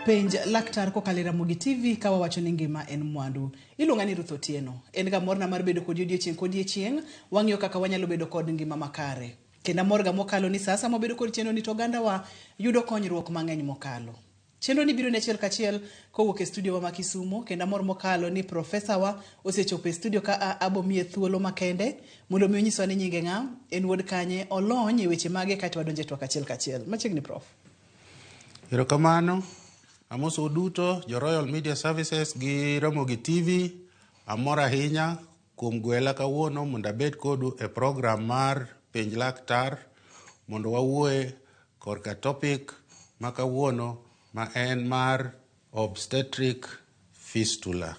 Penj Laktar kokalo e Ramogi TV ka wawacho ni ngima en mwandu. Iluonga ni Ruth Otieno. En ga morna mar bedo kodi odiechieng' kodiechieng', wang'iyo kaka wanyalo bedo kod ngima makare. Kendo amorga mokalo ni sa asaya mwabedo kod chenro ni to ogandawa yudo konyruok mang'eny mokalo. Chenro ni biro ni achiel kachiel kowuok e studio wa ma Kisumo kendo amor mokalo ni profesa wa osechopo e studio ka a abo miye thuolo makende mondo mi onyiswa ni nyinge ng'a, en wuod kanye, olony e weche mage kaeto wadonje twak achiel kachiel. Machiegni prof. Erokamano. Amosou duto, jo Royal Media Services gi Ramogi TV. Amor ahinya kuom gwela kawuono mondo abed kodu e program mar Penj Laktar mondo wawuoye korka topic ma kawuono ma en mar obstetric fistula.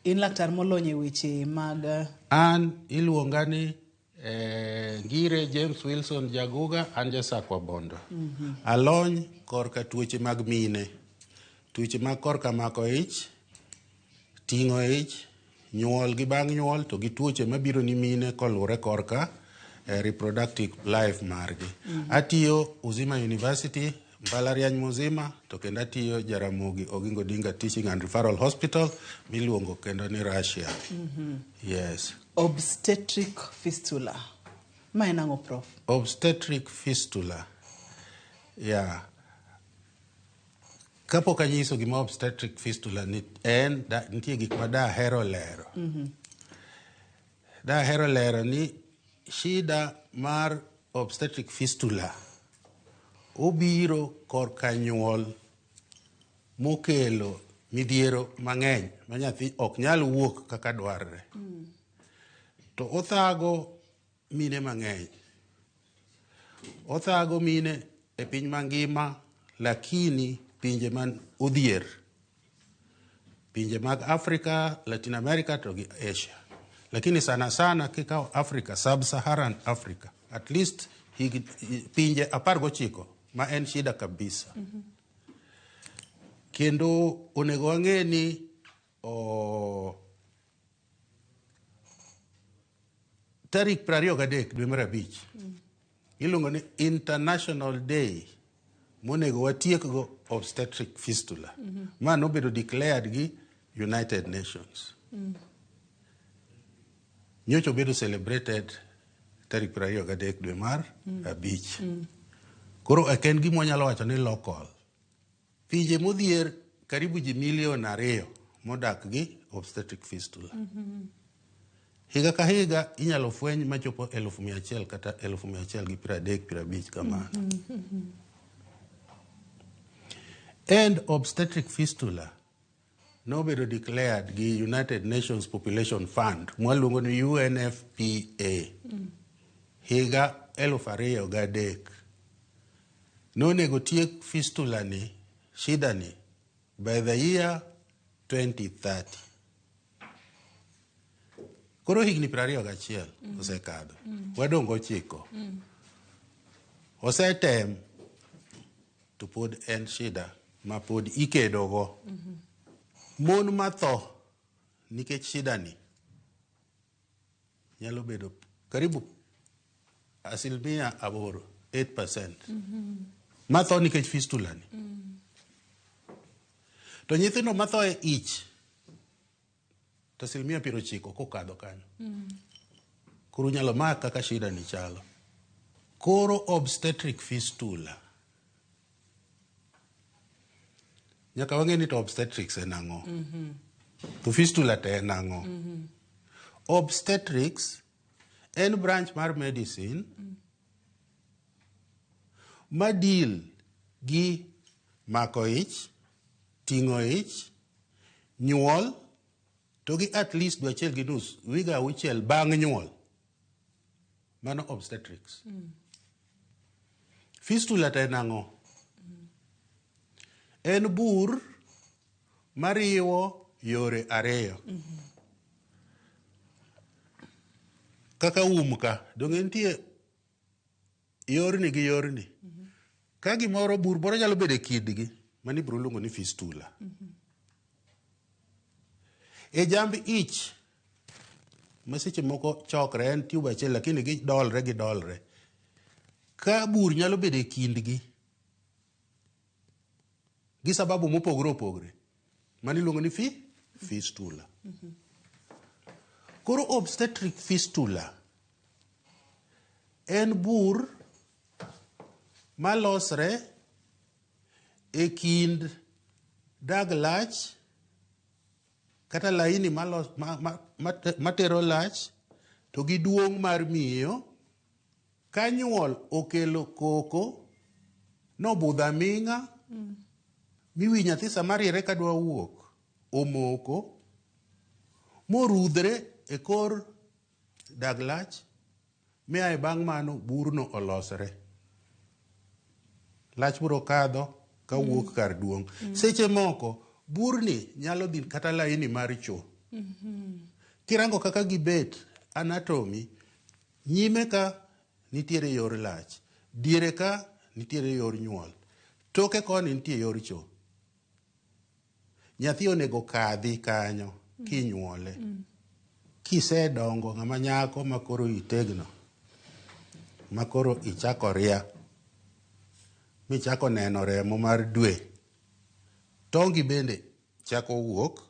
In laktar molony e weche mag An iluonga ni eh, Ngire James Wilson Jaguga, an jasakwa Bondo. Alony korka tuoche mag mine, tuoche mag korka mako ich, ting'o ich, nyuol gi bang' nyuol to gi tuoche mabiro ni mine koluwore korka eh, reproductive life margi. Atiyo Uzima University, mbalariany muzima to kendo atiyo Jaramogi Oginga Odinga Teaching and Referral Hospital miluongo kendo ni Russia. Yes. Obstetric fistula. Ma en ang'o prof? Obstetric fistula. Yeah. Kapok anyiso gima obstetric fistula ni en, da, nitie gik ma dahero lero. Dahero lero ni shida mar obstetric fistula obiro korka nyuol mokelo midhiero mang'eny ma nyathi ok nyal wuok kaka dwarre. To othago mine mang'eny. Othago mine e piny mangima lakini pinje man odhier. Pinje mag Africa, Latin America to gi Asia. Lakini sana sana kikawo Africa, sub-Saharan Africa, at least hig, pinje 19 ma en shida kabisa. Kendo onego wang'e ni o, tarik 23 dwe mar abich iluongo ni International Day monego watiekgo obstetric fistula. Ma nobedo declared gi United Nations. Nyocha obedo celebrated tarik 23 dwe mar abich. Koro ok en gima wanyalo wacho ni local. Pinje modhier karibu ji milion 2 modak gi obstetric fistula. Higa ka higa inyalo fweny machopo 100,000 kata 130,000 50 kamano. End obstetric fistula nobedo declared gi United Nations Population Fund mwaluongo ni UNFPA higa 2003. Nonego tiek fistula ni, shida ni by the year 2030. Koro higni 21 osekadho. Wadong' 9. Osetem to pod en shida ma pod ikedo go. Mon matho nikech shida ni nyalo bedo karibu 8%, 8% matho nikech fistula ni. To nyithindo matho e ich to 90% kokadho kanyo. Koro unyalo mak kaka shida ni chalo. Koro obstetric fistula nyaka wang'e ni to obstetrics en ang'o. To fistula to en ang'o. Obstetrics en branch mar medicine ma deal gi mako ich, ting'o ich, nyuol to gi at least dwe achiel gi nus, wiga auchiel bang' nyuol. Mano obstetrics. Fistula to en ang'o? En bur mariwo yore ariyo. Kaka um ka, donge nitie yorni gi yorni. Ka gimoro bur moro nyalo bedo e kindgi, mano ibiro luongo ni fistula. E jamb ich ma seche moko chokre en tube achiel lakini gidolre gidolre. Ka bur nyalo bedo e kindgi, Gi sababu mopogore opogore. Mano iluongo ni fistula. Koro obstetric fistula en bur malosre e kind dag lach kata laini matero lach to gi duong' mar miyo ka nyuol okelo koko nobudho aming'a mi wi nyathi sama riere kadwa wuok omoko morudhre e kor dag lach mi ae bang' mano burno olosre. Lach biro kadho kawuok mm. kar duong'. Mm. Seche moko burni nyalo dhi kata laini mar cho. Mm -hmm. Kirango kaka gibet anatomy, nyime ka nitiere yor lach, diere ka nitiere yor nyuol, toke koni nitie yor cho. Nyathi onego kadhi kanyo kinyuole. Kisedongo ng'ama nyako ma koro itegno, ma koro ichako ria, michako neno remo mar dwe, tongi bende chako wuok,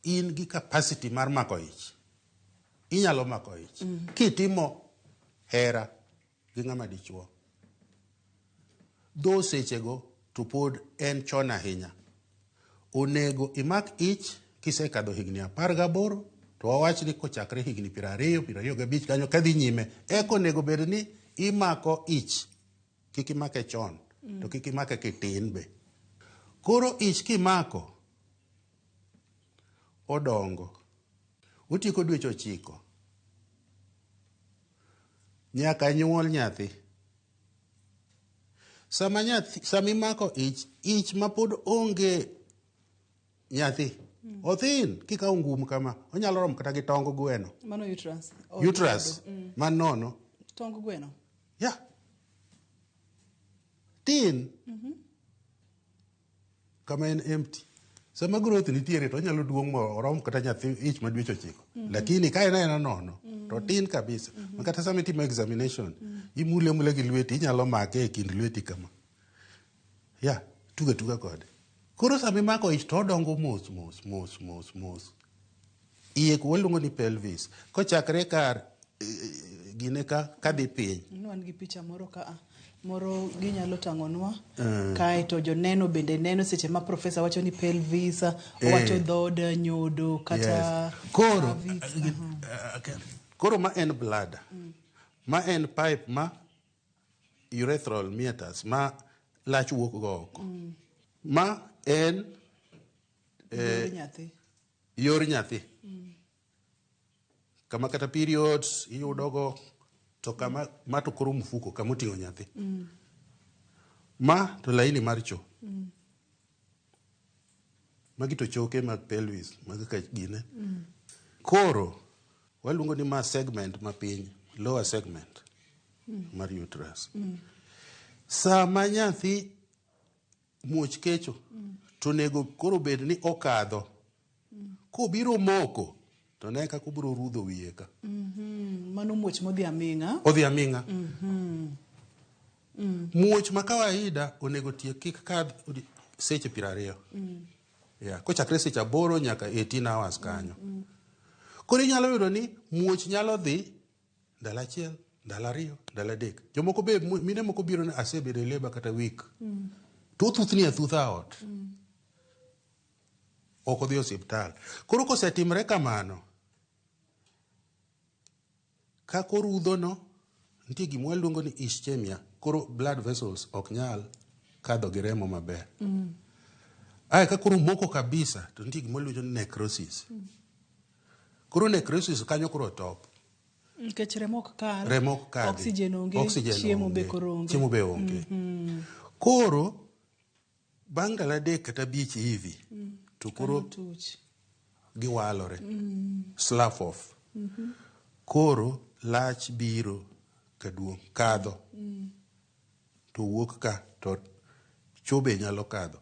in gi capacity mar mako ich. Inyalo mako ich. Kitimo hera gi ng'ama dichuo. Dho sechego to pod en chon ahinya. Onego imak ich kisekadho higni 18 to wawach ni kochakre higni 20, 25 kanyo kadhi nyime eka onego bed ni imako ich. Kik imake chon to kik imake kitin be. Koro ich kimako odongo. Otieko dweche 9. Nyaka nyuol nyathi. Sama nyathi, sama imako ich, ich ma pod onge nyathi, othin kikawo ngum kama, onyalo romo kata gi tong gweno. Mano uterus. Uterus, man nono. Tong gweno. Yeah. Tin. Kama en empty. Sama growth nitiere to onyalo duong' ma orom kata nyathi ich ma dweche 9. Lakini ka en aena nono to tin kabisa. Ma kata sama itimo examination, imule amula gi lweti, inyalo make e kind lweti kama. Yeah, tuga tuga kode. Koro sama imako ich to odongo mos mos mos mos mos. Iye ku waluongo ni pelvis. Kochakre kar gine ka kadhi piny. Wan gi picha moro ka moro ginyalo tang'onwa kae to joneno bende neno seche ma profesa wacho ni pelvis, owacho dhood nyodo kata Yes. Koro, cervix. Koro ma en bladder. Ma en pipe ma urethral meatus ma lach wuok go oko. Ma en Yor nyathi. Yor nyathi. Kama kata periods iyudogo to kama ma to koro mfuko kama oting'o nyathi. Ma to laini mar cho. Magi to choke mag pelvis mag ka gine. Koro waluongo ni ma segment ma piny, lower segment mar uterus. Sama nyathi muoch kecho to onego koro bed ni okadho. Kobiro moko to ne kaka obiro rudho wiye ka. Mano muoch modhi aming'a. Odhi aming'a. Muoch ma kawaida onego tiek kik kadh seche 20. Yeah, kochakre seche 8 nyaka 18 hours kanyo. Koro inyalo yudo ni muoch nyalo dhi ndalo 1, ndalo 2, ndalo 3. Jomoko be mine moko biro ni asebedo e labour kata week. To othuthni athutha ot. Ok odhi osiptal. Koro kosetimre kamano, kaka orudhono, nitie gima waluongo ni ischemia. Koro blood vessels ok nyal kadho gi remo maber. Ae ka koro moko kabisa, to nitie gima waluongo ni necrosis. Koro necrosis kanyo koro top. Nikech remo ok kal. Remo ok kadhi. Oxygen onge. Oxygen chiemo be onge. koro onge. Chiemo be onge. Koro bang' ndalo 3 kata 5 hivi, to koro Tuch. giwalore. Slough off. Koro lach biro kaduong' kadho. To wuok ka to cho be nyalo kadho.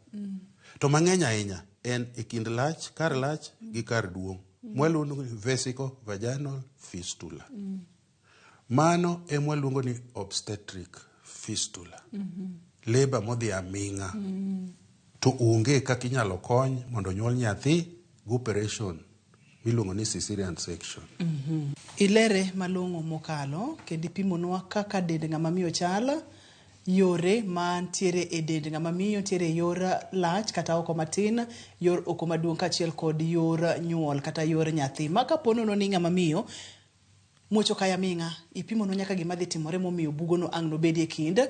To mang'eny ahinya en e kind lach, kar lach gi kar duong'. Mwaluongo ni vesico vaginal fistula. Mano e mwaluongo ni obstetric fistula. labour modhi aming'a to onge kaka inyalo kony mondo onyuol nyathi gi operation miluongo ni cesarean section. Ilere malong'o mokalo kendo ipimonwa kaka dend ng'ama miyo chal, yore mantiere e dend ng'ama miyo ntiere yor lach kata oko matin, yor oko maduong' kaachiel kod yor nyuol kata yor nyathi. Ma kapo nono ni ng'ama miyo muoch okayo aming'a, ipimonwa nyaka gima dhi timore momiyo bugono ang' nobedie e kind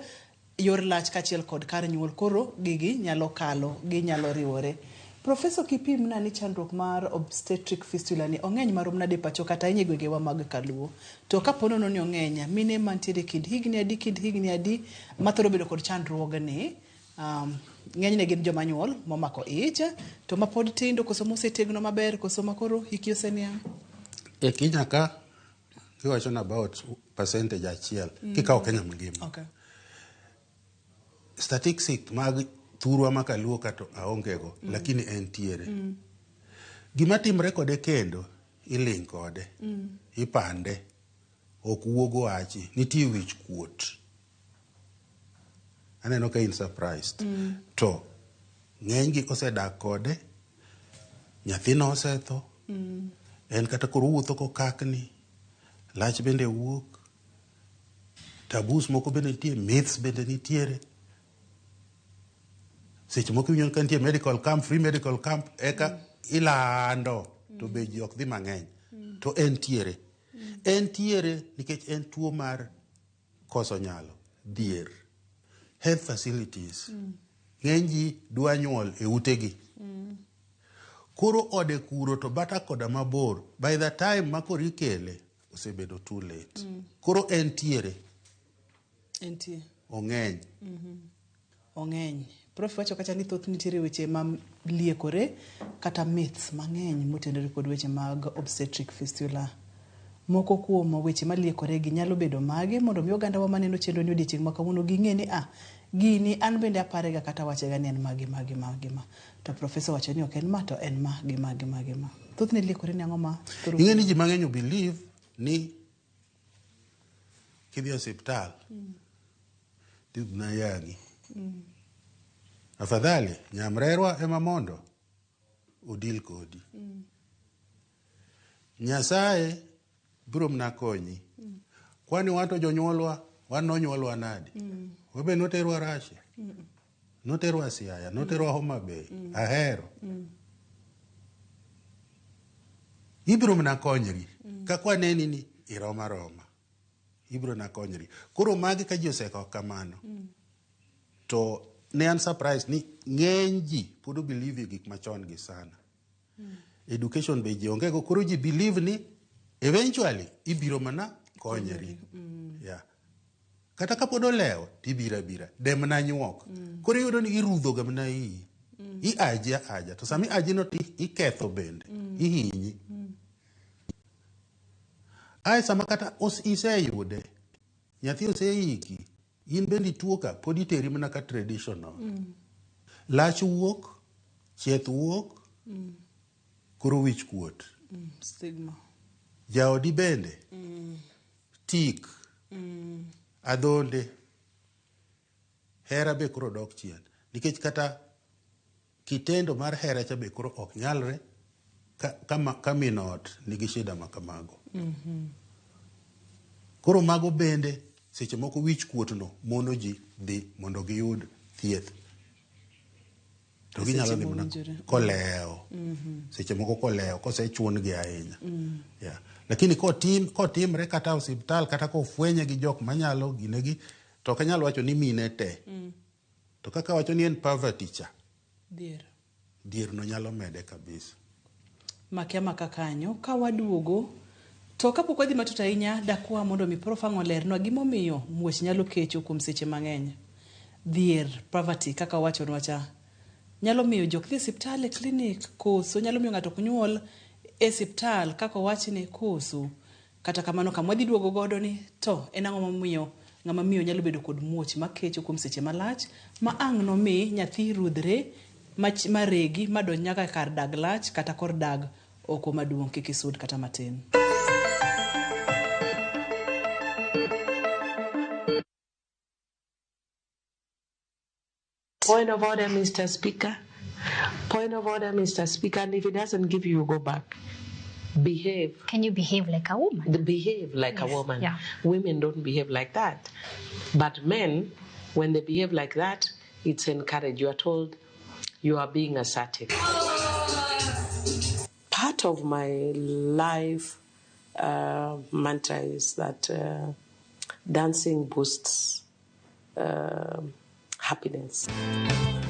yor lach kaachiel kod kar nyuol. Koro gigi nyalo kalo, ginyalo riwore. Professor kipimna ni chandruok mar obstetric fistula ni ong'eny marom nade pacho kata ahinya e gwengewa mag kaluo. To kapo nono ni ong'eny, mine mantiere kind higni adi kind higni adi mathoro bedo kod chandruogni, ng'enyne gin joma nyuol momako ich, to mapod tindo koso mosetegno maber koso makoro hikgi oseniang'? E Kenya ka kiwacho ni about percentage achiel kikawo Kenya mangima. Okay. Statistics mag thurwa ma kaluo ka to aonge go lakini entiere. Gima timre kode kendo iling' kode, ipande, ok wuog wachi, nitie wich kuot. Aneno ka in surprised. To ng'eny gi osedak kode, nyathino osetho, en kata koro owuotho kokakni, lach bende wuok, taboos moko bende nitie, myths bende nitiere. Seche moko iwinjo ka nitie medical camp, free medical camp, eka ilando to be ji ok dhi mang'eny. To entiere. Entiere nikech en tuo mar koso nyalo, dhier. Health facilities. Ng'eny ji dwa nyuol e utegi. Koro ode kuro to bata koda mabor. By the time ma koro ikele, osebedo too late. Koro entiere. Entie. Ong'eny. Ong'eny. Prof wacho kacha ni thoth nitiere weche ma liekore kata myths mang'eny motenore kod weche mag obstetric fistula. Moko kuom weche maliekore gi nyalo bedo mage mondo mi oganda wa maneno chenro ni odiochieng' ma kawuono ging'e ni ah, gini an bende aparega kata wachega ni en ma gi ma gi ma gi ma. To professor wacho ni ok en ma to en ma gi ma gi ma gi ma. Thothne liekore ni ang'o ma thoro Ing'e ni ji mang'eny believe ni kidhi e osiptal tidhi yang'i. Afadhali nyamrerwa ema mondo odil kodi. Nyasaye biro mana konyi. Kwani wan to jonyuolwa, wan nonyuolwa nade? Wabe noterwa Russia, noterwa Siaya, noterwa Homa Bay, Ahero. Ibiro mana konyri. Kaka waneni ni irom aroma. Ibiro na konyri. Koro magi ka ji osekawo kamano, to ne an surprise ni ng'eny ji pod believe e gik machon gi sana. Education be ji onge go, koro ji believe ni eventually ibiro mana konyri. Yeah. Kata kapod olewo tibiro abira, demna nyuok. Koro iyudo ni irudho ga mana iyi. Iaji aja. To sama iaji no to iketho bende. Ihinyi. Ae sama kata iseyude, nyathi oseiki, in bende ituo ka, pod iteri mana ka traditional. Lach wuok, chieth wuok, koro wich kuot. Stigma. Jaodi bende, tik, adhonde, hera be koro dok chien. Nikech kata kitendo mar hera cha be koro ok nyalre ka min ot nigi shida ma kamago. Koro mago bende seche moko wich kuot no mono ji dhi mondo giyud thieth. To ginyalo dhi mana kolewo. Seche moko kolewo kosechun gi ahinya. Yeah. Lakini kotimre kata osiptal kata kofwenye gi jok manyalo ginegi to ok anyal wacho ni mine te. To kaka wacho ni en poverty cha. Dhier. Dhier no nyalo mede kabisa. Makia maka kanyo ka waduogo to kapok wadhi matut ahinya dakwa mondo mi Prof ang' olernwa gimomiyo muoch nyalo kecho kuom seche mang'eny. Dhier, poverty kaka owachonwa cha nyalo miyo jok dhi e siptal e klinik koso nyalo miyo ng'ato ok nyuol e siptal kaka owachni koso. Kata kamano kama wadhi duogo godo ni to en ang'o momiyo ng'ama miyo nyalo bedo kod muoch makecho kuom seche malach ma ang' nomi nyathi rudhre maregi madonj nyaka kar dag lach kata kor dag oko maduong' kik isud kata matin. Point of order, Mr. Speaker. Point of order, Mr. Speaker. And if he doesn't give you, you go back. Behave. Can you behave like a woman? Behave like a woman. Yeah. Women don't behave like that. But men, when they behave like that, it's encouraged. You are told you are being assertive. Part of my life mantra is that dancing boosts happiness.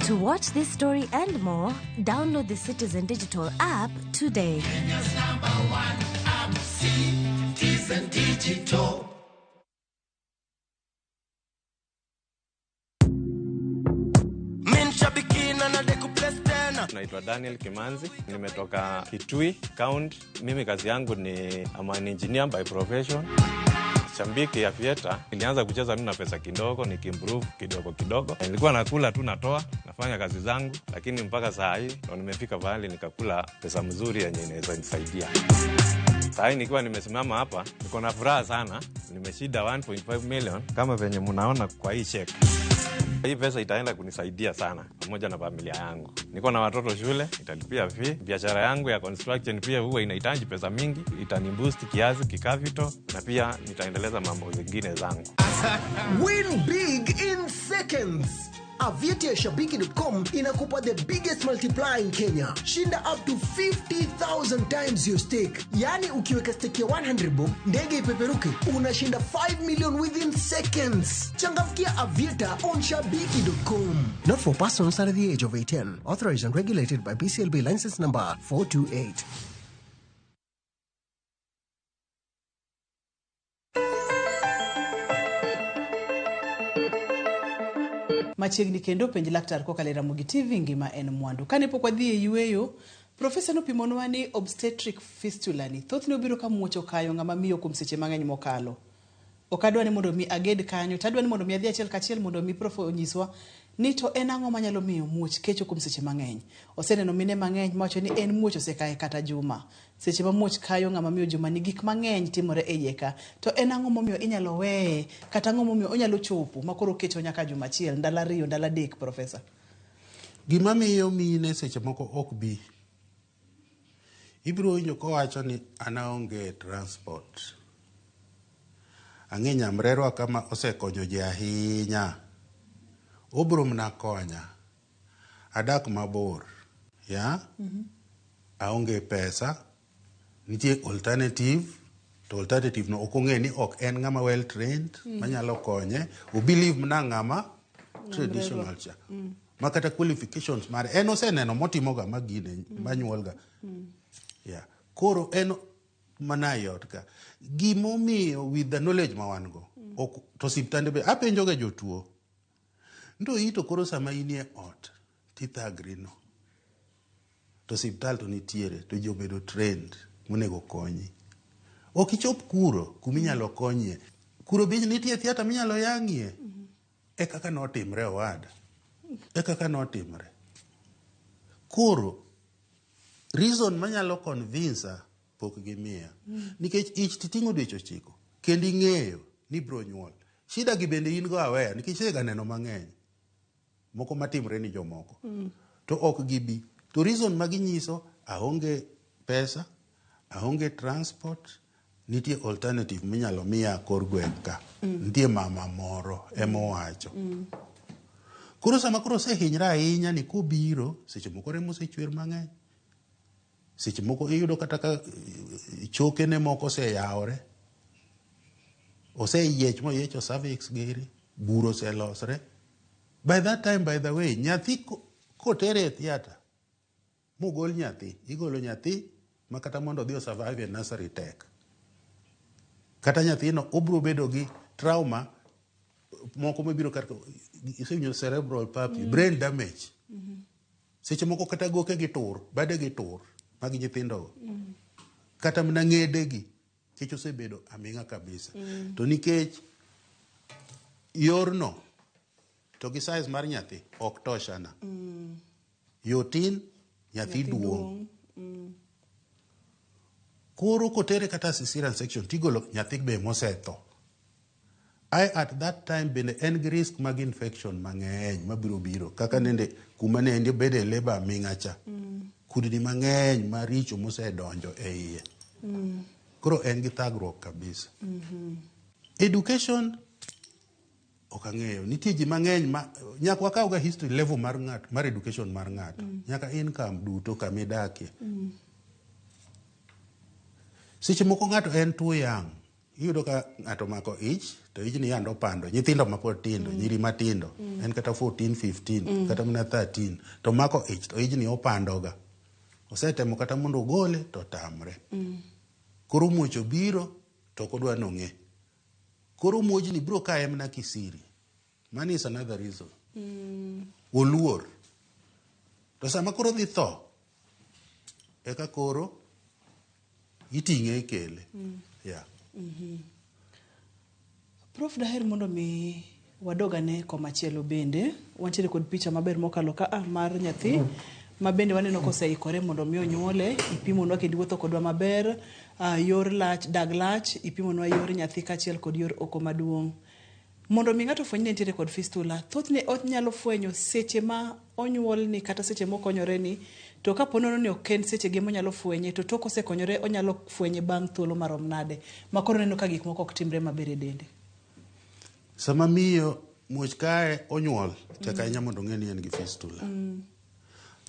To watch this story and more, download the Citizen Digital app today. Kenya's number one app, Citizen Digital. Naitwa Daniel Kimanzi, nimetoka Kitui County. Mimi kazi yangu ni I'm an engineer by profession. Shabiki Aviator nilianza kucheza tu na pesa kidogo, nikiimprove kidogo kidogo. Nilikuwa nakula tu, natoa, nafanya kazi zangu, lakini mpaka saa hii ndo nimefika pahali nikakula pesa mzuri yenye inaweza nisaidia. Saa hii nikiwa nimesimama hapa, niko na furaha sana. Nimeshinda 1.5 million kama venye mnaona kwa hii check. Hii pesa itaenda kunisaidia sana pamoja na familia yangu. Niko na watoto shule, italipia fee. Biashara yangu ya construction pia huwa inahitaji pesa mingi, itaniboost kiasi kicapital, na pia nitaendeleza mambo zingine zangu. Win big in seconds. Aviator ya Shabiki.com inakupa the biggest multiplier in Kenya. Shinda up to 50,000 times your stake. Yani ukiweka stake ya 100 bob, ndege ipeperuke, unashinda 5 million within seconds. Changamkia Aviator on Shabiki.com. Not for persons under the age of 18. Authorized and regulated by BCLB license number 428. Machiegni kendo penj laktar kokalo e Ramogi TV ngima en mwandu. Kane pok wadhi e yueyo, profesa nopimonwa ni obstetric fistula ni thothne obiro ka muoch okayo ng'ama miyo kuom seche mang'eny mokalo. Ok adwa ni mondo mi aged kanyo, to adwa ni mondo mi adhi achiel kachiel mondo mi prof onyiswa ni to en ang'o manyalo miyo muoch kecho kuom seche mang'eny. Oseneno mine mang'eny mawacho ni en muoch osekaye kata juma. Seche ma muoch kayo ng'ama miyo juma ni gik mang'eny timore e iye ka. To en ang'o momiyo inyalo weye kata ang'o momiyo onyalo chopo makoro kecho nyaka juma achiel, ndalo ariyo, ndalo adek, profesa? Gima miyo mine seche moko ok bi, ibiro winjo kowacho ni an aonge transport. Ang'e nyamrerwa kama osekonyo ji ahinya. Obiro mana konya. Adak mabor. Ya? Aonge pesa. Nitie alternative. To alternative no ok ong'e ni ok en ng'ama well trained manyalo konye. O believe mana ng'ama traditional cha. Ma kata qualifications mare en oseneno motimoga magine manyuolga. Yeah. Koro en mana yot ka. Gimomiyo with the knowledge ma wan go. Ok, to siptande be apenjoga jotuo. Ndo ito koro sama inie ot tithagri no. To siptal to nitiere to ji obedo trained monego konyi. Ok ichop kuro kuminyalo konyie. Kuro be nitie theatre minyalo yang'ie. E kaka notimre owada. E kaka notimre. Koro reason manyalo convince pok gimiya. Nikech ich titing'o dweche ochiko kendo ing'eyo ni bro nyuol. Shida gi bende in go aware nikech isega neno mang'eny. Moko matimre ni jomoko. To ok gibi. To reason maginyiso aonge pesa, aonge transport, nitie alternative minyalo miya kor gweng' ka. Nitie mama moro emowacho. Koro sama koro osehinyre ahinya ni kobiro, seche moko remo osechwer mang'eny. Seche moko iyudo kata ka chokene moko oseyawore. Oseyiech moyiecho cervix giri, bur oselosre. By that time, by the way, nyathi kotere e theatre, mogol nyathi, igolo nyathi ma kata mondo odhi osurvive e nursery tek. Kata nyathino obiro bedo gi trauma moko mabiro kata isewinjo cerebral palsy, brain damage. Seche moko kata goke gi tur, bade gi tur mag nyithindogo. Kata mana ng'edegi kech osebedo aming'a kabisa. To nikech yorno to gi size mar nyathi ok toshana. Yo tin, nyathi duong'. Koro kotere kata cesarean section tigolo nyathi be mosetho. Ae at that time bende en gi risk mag infection mang'eny mabiro biro kaka nende kuma ne en bede e labour aming'a cha. Kudni mang'eny maricho mosedonjo e iye. Koro en gi thagruok kabisa. Education ok ang'eyo. Nitie ji mang'eny ma nyaka wakaw ga history level mar ng'ato mar education mar ng'ato. Nyaka income duto kamidakie. Seche moko ng'ato en too young. Iyudo ka ng'ato omako ich to ichni yande opando nyithindo mapod tindo, nyiri matindo en kata 14, 15 kata mana 13 to mako ich to ichni opandoga. Osetemo kata mondo ogole to otamre. Koro muoch obiro to ok odwa nong'e. Koro muojni biro kaye mana kisiri. Mano is another reason. Oluor. To sama koro odhi tho, eka koro iting'e ikele. Yeah. Prof daher mondo mi wadog ane komachielo bende. Wantiere kod picha maber mokalo ka a mar nyathi ma bende waneno koseikore mondo mi onyuole. Ipimonwa kendo iwuotho kodwa maber yor lach, dag lach, ipimonwa yor nyathi kaachiel kod yor oko maduong'. Mondo mi ng'ato ofweny ni entiere kod fistula, thothne onyalo fwenyo seche ma onyuolni kata seche mokonyore ni, to kapo nono ni ok en seche ge monyalo fwenye, to tok osekonyore onyalo fwenye bang' thuolo marom nade, ma koro oneno ka gik moko ok timre maber e dende. Sama miyo muoch kae onyuol, tek ahinya mondo ong'e ni en gi fistula.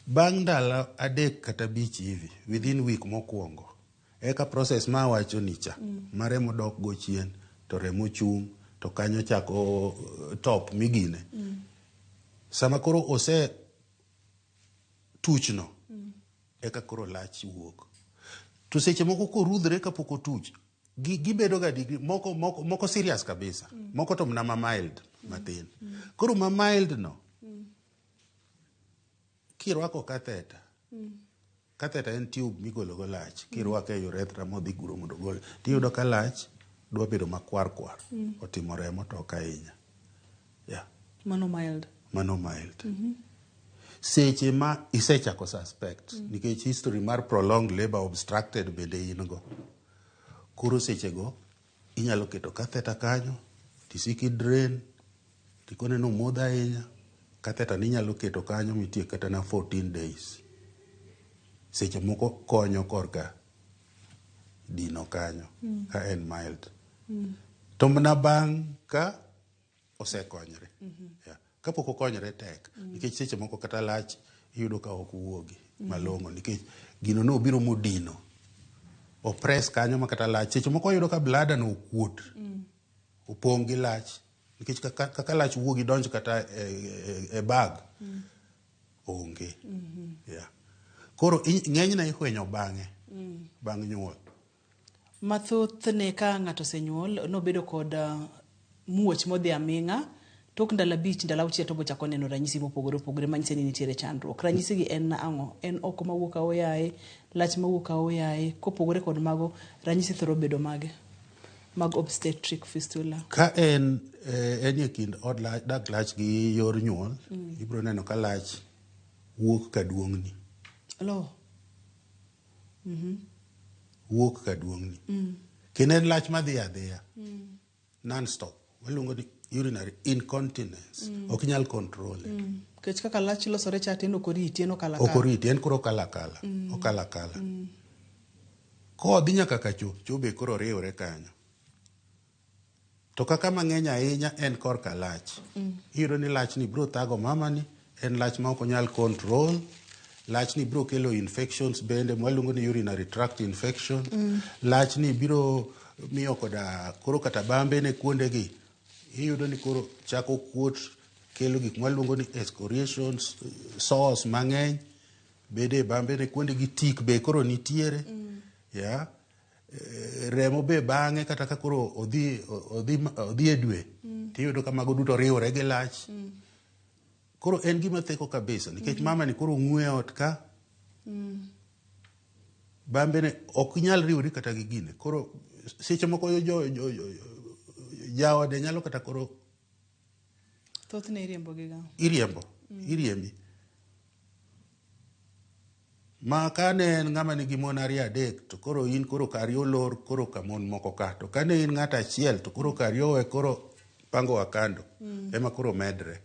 Bang' ndalo 3 kata 5 hivi, within week mokwongo, eka process ma awacho ni cha, ma remo dok go chien, to remo chung', to kanyo chako top migine. Sama koro ose tuchno, eka koro lach wuok. To seche moko korudhre kapok otuch, gibedo ga degree moko serious kabisa, moko to mana ma mild matin. Koro ma mild no, kirwako catheter, catheter en tube migolo go lach, kirwake e urethra modhi kuro mondo ogol, tiyudo ka lach dwa bedo makwar kwar, otimo remo to ok ahinya. Yeah. Mano mild. Mano mild. Seche ma isechako suspect, nikech history mar prolonged labor obstructed bende in go. Koro sechego inyalo keto catheter kanyo, tisiki drain, tikone no modho ahinya, catheter ni inyalo keto kanyo mitiek kata na 14 days. Seche moko konyo korka dino kanyo, ka en mild. To mana bang' ka osekonyre. Yeah. Kapok okonyre tek, nikech seche moko kata lach iyudo ka ok wuogi malong'o, nikech gino no obiro modino. Opress kanyo ma kata lach. Seche moko iyudo ka bladder no okuot. Opong' gi lach. Nikech kaka lach wuogi donj kata e bag, onge. Yeah. Koro ng'enyne ifwenyo bang'e, bang' nyuol. Mathothne ka ng'ato osenyuol, nobedo kod muoch modhi aming'a, tok ndalo 5, ndalo 6 to bochako neno ranyisi mopogore opogore manyiso ni nitiere chandruok. Ranyisi gi en ang'o? En oko mawuok aoyaye, lach mawuok aoyaye, kopogore kod mago, ranyisi thoro bedo mage mag obstetric fistula? Ka en e kind od lach, dag lach gi yor nyuol, ibiro neno ka lach wuok ka duong'ni. Lo. Wuok ka duong'ni. Kendo en lach madhi adhiya. Non-stop. Waluongo ni urinary incontinence. Ok inyal control. Nikech kaka lach losore cha to en ok oriti, en okalo akala. Ok oriti, en koro okalo akala. Okalo akala. Kodhi nyaka ka cho, cho be koro riwre kanyo. To kaka mang'eny ahinya en korka lach. Iyudo ni lach ni biro thago mama ni, en lach ma ok onyal control. Lach ni biro kelo infections bende, mwaluongo ni urinary tract infection. Lach ni biro miyo koda koro kata bambe ne kuondegi. Iyudo ni koro chako kuot, kelo gik mwaluongo ni excoriations, sores mang'eny. Bede bambe ne kuondegi, tik be koro nitiere. Yeah. Remo be bang'e kata ka koro odhi e dwe, tiyudo ka mago duto riwore gi lach. Koro en gima theko kabisa, nikech mama ni koro ng'we e ot ka, bambe ne ok nyal riwori kata gi gine. Koro seche moko jaode nyalo kata koro Thothne iriembo gi ga. Iriembo, iriembi. Ma ka ne en ng'ama nigi mon 2 3, to koro in koro kari olor koro ka mon moko ka. To ka ne in ng'ato achiel, to koro kari owe koro pango wa kando ema koro medre.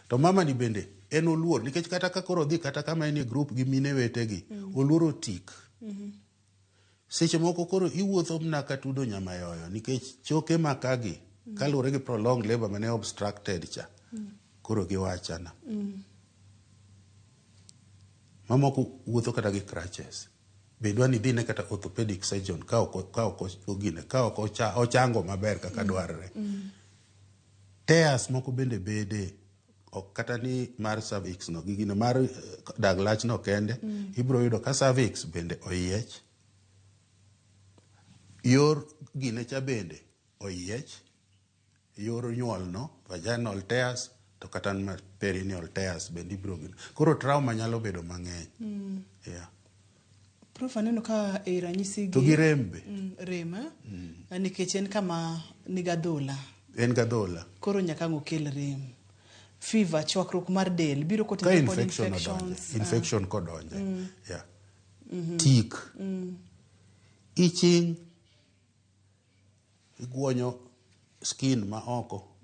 To mama ni bende en oluor nikech kata ka koro odhi kata kama en e group gi mine wetegi, oluoro tik. Seche moko koro iwuotho mana ka tudo nyamayoyo nikech choke makagi kaluwore gi prolonged labor mane obstructed cha koro giwachana. Mamoko wuotho kata gi crutches. Be dwa ni idhine kata orthopedic surgeon ka ok ka ok ogine ka ok ochango maber kaka dwarre. Tears moko bende bede ok kata ni mar cervix no gi gino mar dag lach no kende. Ibiro yudo ka cervix bende oyiech, yor gine cha bende oyiech, yor nyuol no, vaginal tears to kata mar perineal tears bende ibiro gino. Koro trauma nyalo bedo mang'eny. Yeah. Prof, aneno ka e ranyisi To gi rem be. Rem, eh? Nikech en kama niga adhola. En gadhola. Koro nyaka ang' okel rem. Fever, chwakruok mar del biro ka kotenore kod infection odonje, infections. Infection kodonje, yeah. Tik itching, iguonyo skin ma oko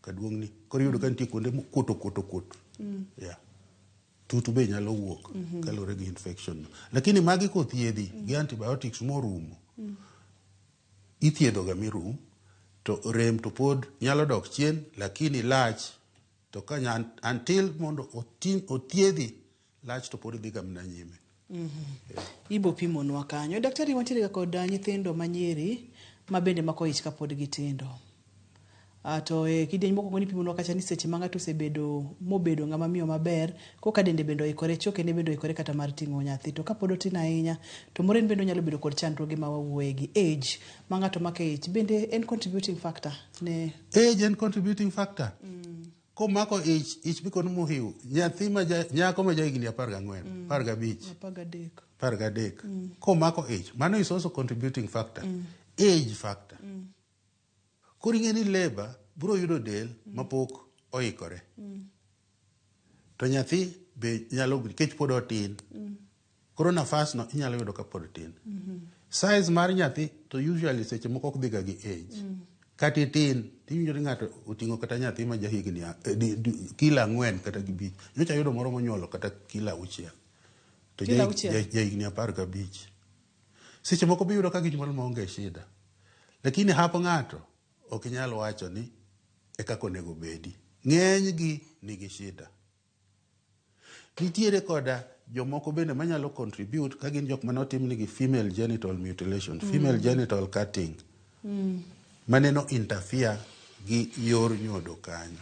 kaduong'ni koro iyudo ka nitie kuonde mokuot okuot okuot, yeah. Tutu be nyalo wuok kaluwore gi infection no, lakini magi kothiedhi gi antibiotics morumo, ithiedho ga mirum, to rem to pod nyalo dok chien, lakini lach to ka until mondo othiedhi lach to pod dhi ga mana nyime. Ibo pimonwa kanyo. Daktari, wantiere ga kod nyithindo manyiri ma bende mako ich kapod gitindo. To e kidieny mokwongo nipimonwa kacha ni seche ma ng'ato osebedo mobedo ng'ama miyo maber, koka dende bende oikore, chokene bende oikore kata mar ting'o nyathi. To kapod otin ahinya, to moro en bende onyalo bedo kod chandruoge ma wawuoye gi age ma ng'ato mako e ich bende en contributing factor ne Age en contributing factor. Komako ich, ich mikon muhiu nyathi ma nyako ma jahigni 14, 15, 13. 13 komako ich, mano is also contributing factor, age factor. Koro ing'e ni labor biro yudo del mapok oikore, to nyathi be nyalo nikech pod otin. Koro nafas no inyalo yudo ka pod tin. Size mar nyathi to usually seche moko ok dhiga gi age. Kata itin tiwinjo ni ng'ato oting'o kata nyathi ma jahigni kilo 4 kata gi 5. Nyocha ayudo moro monyuolo kata kilo 6 to Kilo 6? Jahigni 15. Seche moko biyudo ka ginyuol maonge shida, lakini hap ng'ato ok inyal wacho ni e kaka onego bedi. Ng'eny gi nigi shida. Nitiere koda jomoko bende manyalo contribute ka gin jok mane nigi female genital mutilation, female genital cutting, maneno interfere gi yor nyodo kanyo,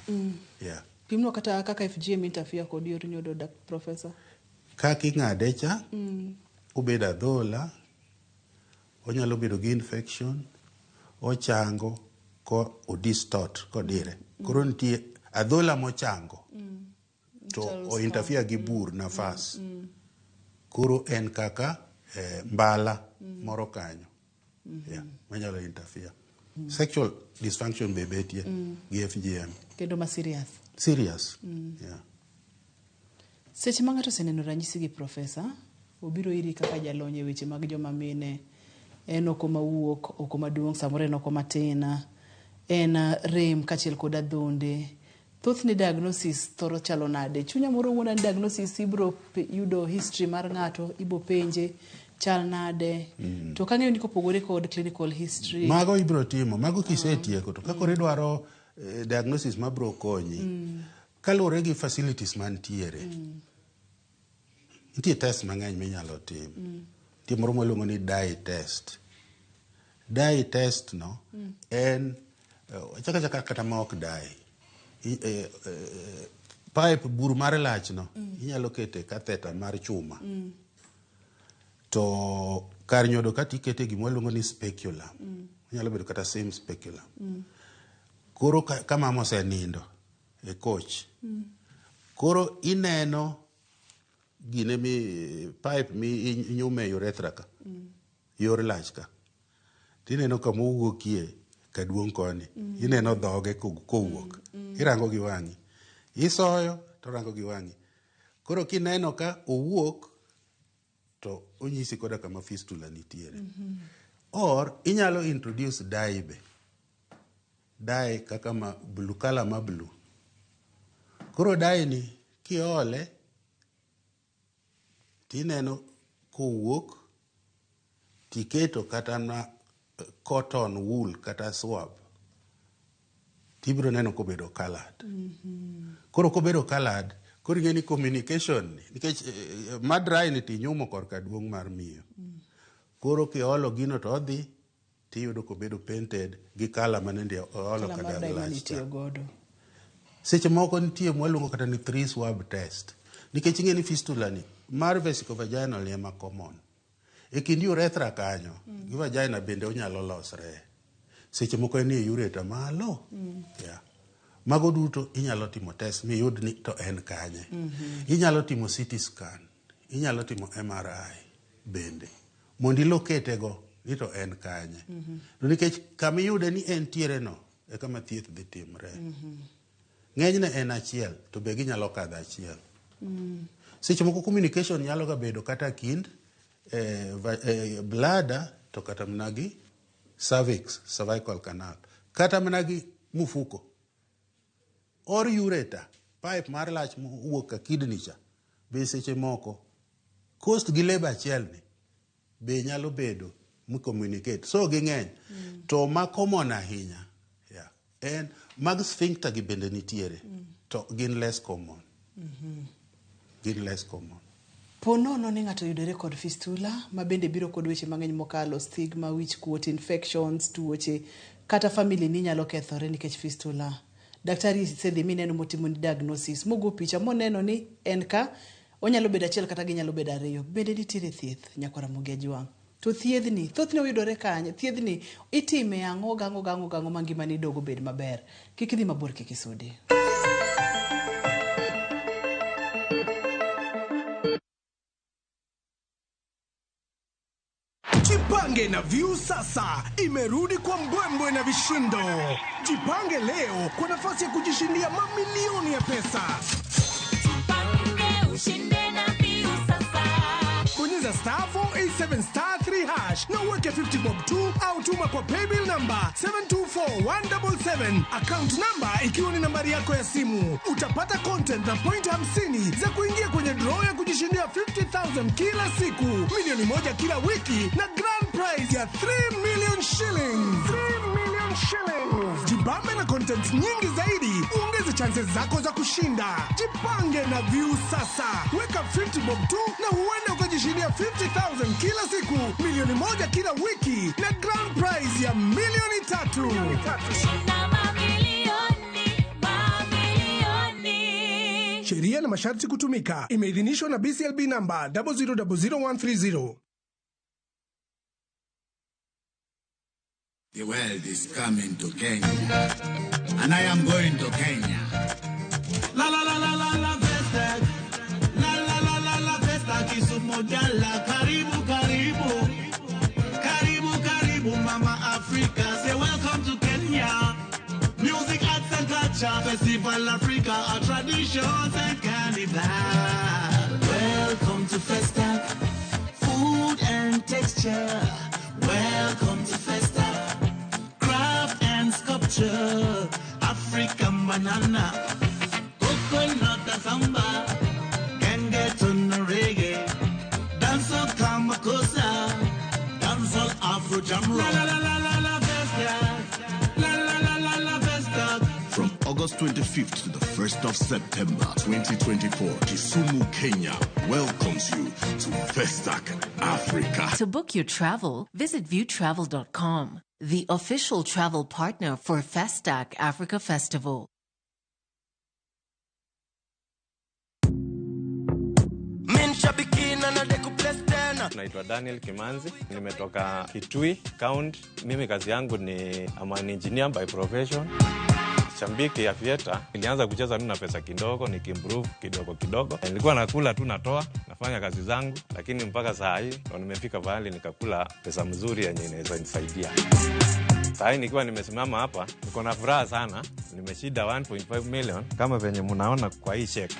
yeah. Pimnwa kata kaka FGM interfere kod yor nyodo, dak professor. Kaka ing'ade cha, obedo adhola, onyalo bedo gi infection, ochango ko odistort kodire. Koro nitie adhola mochango to Chalo o interfere gi bur nafas. Koro en kaka mbala moro kanyo, yeah, manyalo interfere. Sexual dysfunction be betie gi FGM. Kendo ma serious. Serious, yeah. Seche ma ng'ato oseneno ranyisi gi, profesa, obiro iri kaka jalony e weche mag joma mine, en oko mawuok oko maduong', samoro en oko matin, en rem kaachiel kod adhonde. Thothne diagnosis thoro chalo nade? Chunya moro wuonda ni diagnosis ibro yudo history mar ng'ato, ibo penje chal nade. To kang'eyo ni kopogore kod clinical history. Mago ibiro timo mago kisetieko, to ka koro idwaro diagnosis mabiro konyi kaluwore gi facilities mantiere, nitie test mang'eny minyalo tim. Nitie moro mwaluongo ni dye test. Dye test no en achaka achaka kata ma ok dye. Pipe bur mar lach no inyalo kete catheter mar chuma, to kar nyodo kata ikete gima waluongo ni speculum, onyalo bedo kata same speculum. Koro ka mama osenindo e koch, koro ineno gine mi pipe mi inyume e urethra ka, yor lach ka, tineno kama owuokie kaduong' koni, ineno dhoge kowuok, irango gi wang'i, isoyo to rango gi wang'i. Koro kineno ka owuok to onyisi koda kama fistula nitiere. Or inyalo introduce dye be. dye kaka ma blue, color ma blue. Koro dye ni kiole tineno kowuok tiketo kata na cotton wool kata swab, tibiro neno kobedo colored. Koro kobedo colored, koro ing'e ni communication ni nikech ma dry ni tinyumo korka duong' mar miyo. Koro kiolo gino to odhi tiyudo kobedo painted gi color manende oolo. Kala mar dye kata mane lach cha. itiyo godo. Seche moko nitie mwaluongo kata ni three swab test, nikech ing'e ni fistula ni mar vesicovaginal ni ema common. E kind urethra kanyo gi vagina bende onyalo losre. Seche moko en e ureter malo. Yeah. Mago duto inyalo timo test miyud ni to en kanye. Inyalo timo CT scan, inyalo timo MRI bende mondo ilocate go ni to en kanye. To nikech kamiyude ni entiere no e kama thieth dhi timre. Ng'enyne en achiel, to be ginyalo kadho achiel. Seche moko communication nyalo ga bedo kata kind bladder to kata mana gi cervix, cervical canal, kata mana gi mufuko or ureter, pipe mar lach mowuok ka kidney cha be. Seche moko cost gi lebo achiel ni be nyalo bedo mi communicate, so ging'eny. To ma common ahinya, yeah, en mag sphincter gi bende nitiere, to gin less common, gin less common. Po nono ni ng'ato oyudore kod fistula ma bende biro kod weche mang'eny mokalo stigma, wich kuot, infections, tuoche, kata family ni nyalo kethore nikech fistula. Daktari sedhi mineno motimo ni diagnosis, mogo picha moneno ni en ka onyalo bedo achiel kata ginyalo bedo ariyo. Bende nitiere thieth, nyakwara Ramogi Ajwang'? To thiedhni thothne oyudore kanye? Thiedhni itime ang'o gang'o gang'o gang'o ma ngimani dogo bed maber? Kik idhi mabor, kik isudi. Jipange na Viusasa imerudi kwa mbwembwe na vishindo. Jipange leo kwa nafasi ya kujishindia mamilioni ya pesa. Ushinde na Viusasa. Bonyeza *487*3# na uweke 50 bob tu au tuma kwa paybill number 724177, account number ikiwa ni nambari yako ya simu. Utapata content na point 50 za kuingia kwenye draw ya kujishindia 50,000 kila siku, 1 milioni kila wiki na grand prize ya 3 million shillings. 3 million shillings. Jibambe na content nyingi zaidi, uongeze chances zako za kushinda. Jipange na Viusasa, weka 50 bob tu na huenda ukajishindia 50,000 kila siku, 1 milioni kila wiki na grand prize ya 3 milioni. Shinda mamilioni, mamilioni. Sheria na masharti kutumika. Imeidhinishwa na BCLB namba 0000130. The world is coming to Kenya, and I am going to Kenya. La la la la la la Festac. La la la la la Festac Kisumu Dala. Karibu karibu. Karibu karibu Mama Africa. Say welcome to Kenya. Music, arts and culture. Festival Africa. Our traditions and carnival. Welcome to Festac. Food and texture. Welcome to Festac. Craft and sculpture. African banana. Coconut and samba. Gengetone and reggae. Dancehall Kamakosa. Dancehall Afro Jam Rock. La la la la la Festac. La la la la la Festac. From August 25th to the 1st of September 2024, Kisumu, Kenya welcomes you to Festac Africa. To book your travel, visit viewtravel.com, the official travel partner for Festac Africa Festival. Min shabiki na na deku place tena. Naitwa Daniel Kimanzi, nimetoka Kitui County. Mimi kazi yangu ni I'm an engineer by profession. Shabiki ya Aviator, nilianza kucheza tu na pesa kidogo, nikiimprove kidogo kidogo. Nilikuwa nakula tu, natoa, nafanya kazi zangu, lakini mpaka saa hii ndo nimefika pahali nikakula pesa mzuri yenye inaweza nisaidia. Saa hii nikiwa nimesimama hapa, niko na furaha sana, nimeshinda 1.5 million kama venye mnaona kwa hii cheque.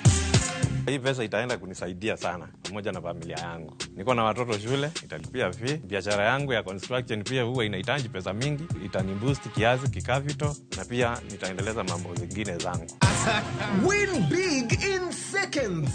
Hii pesa itaenda kunisaidia sana pamoja na familia yangu. Niko na watoto shule, italipia fee. Biashara yangu ya construction pia huwa inahitaji pesa mingi, itaniboost kiasi kicapital, na pia nitaendeleza mambo zingine zangu. Win big in seconds.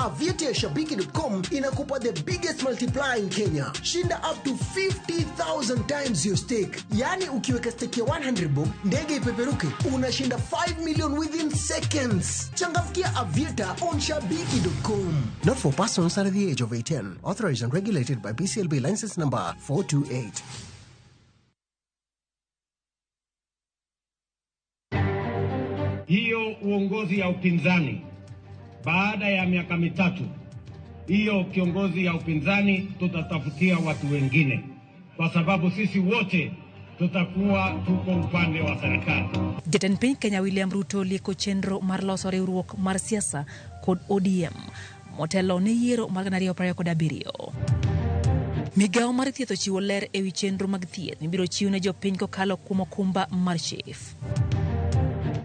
Aviator Shabiki.com inakupa the biggest multiplier in Kenya. Shinda up to 50,000 times your stake. Yani ukiweka stake ya 100 bob, ndege ipeperuke, unashinda 5 million within seconds. Changamkia Aviator on Shabiki.com. Not for persons under the age of 18. Authorized and regulated by BCLB license number 428. Hiyo uongozi ya upinzani baada ya miaka 3, hiyo kiongozi ya upinzani tutatafutia watu wengine, kwa sababu sisi wote tutakuwa tuko upande wa serikali. Jatend piny Kenya William Ruto lieko chenro mar loso riwruok mar siasa kod ODM motelo ne yiero mar 2027. Migawo mar thieth ochiwo ler ewi chenro mag thieth mibiro chiw ne jopiny kokalo kuom okumba mar SHIF.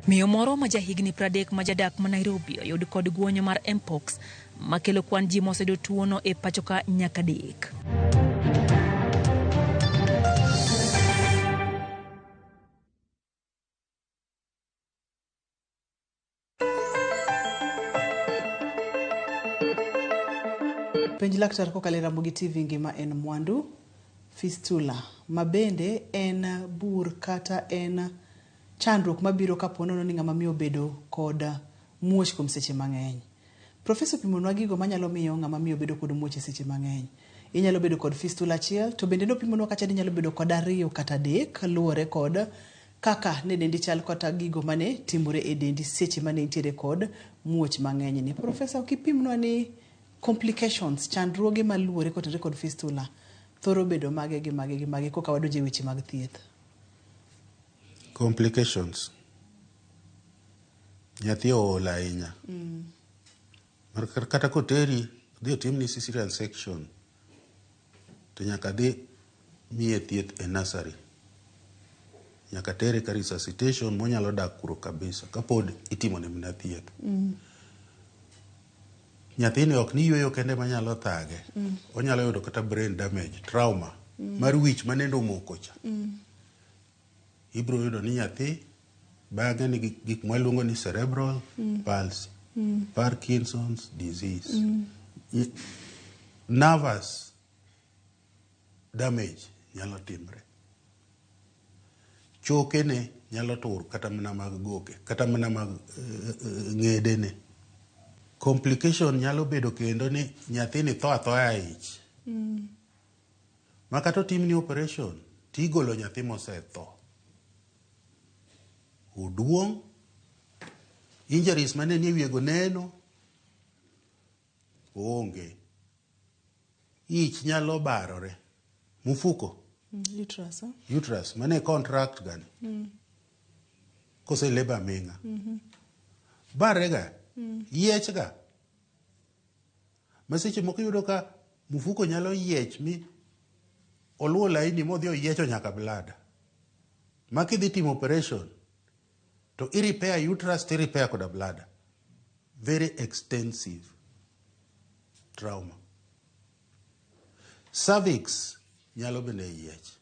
Miyo moro ma jahigni 30 ma jadak ma Nairobi oyud kod guonyo mar Mpox makelo kwan ji moseyudo tuono e pachoka nyaka 3. Penj laktar kokalo e Ramogi TV ngima en mwandu. Fistula ma bende en bur kata en chandruok mabiro kapo nono ni ng'ama miyo obedo kod muoch kuom seche mang'eny. Profesa opimonwa gigo manyalo miyo ng'ama miyo bedo kod muoch e seche mang'eny. Inyalo bedo kod fistula achiel, to bende nopimonwa kacha ni inyalo bedo kod 2 kata 3 luwore kod kaka ne dendi chal kata gigo mane timore e dendi seche mane intiere kod muoch mang'eny ni. Profesa, ok ipimnwa ni complications, chandruoge maluwore kotenore kod fistula thoro bedo mage gi mage gi mage koka wadonjo e weche mag thieth? Complications. Nyathi ool ahinya. Kata koteri dhi otimni cesarean section to nyaka dhi miye thieth e nursery. Nyaka tere ka resuscitation monyalo dak kuro kabisa kapod itimone mana thieth. Nyathini ok ni yueyo kende manyalo thage. Onyalo yudo kata brain damage, trauma mar wich manendo omoko cha. Ibiro yudo ni nyathi bang'e nigi gik mwaluongo ni cerebral palsy, Parkinson's disease, nervous damage nyalo timre. Chokene nyalo tur kata mana mag goke, kata mana mag ng'edene. Complication nyalo bedo kendo ni nyathini tho athoya e ich. Ma kata otimni operation, tigolo nyathi mosetho. Oduong', injuries mane nie wiye go neno, oonge. Ich nyalo barore. Mufuko. Uterus. Uterus, mane contract gani. Kose labor aming'a. Barre ga, yiech ga. Ma seche moko iyudo ka mufuko nyalo yiech mi oluwo laini modhi oyiecho nyaka bladder. Ma kidhi timo operation, to i repair uterus to i repair koda bladder. Very extensive trauma. Cervix nyalo bende yiech.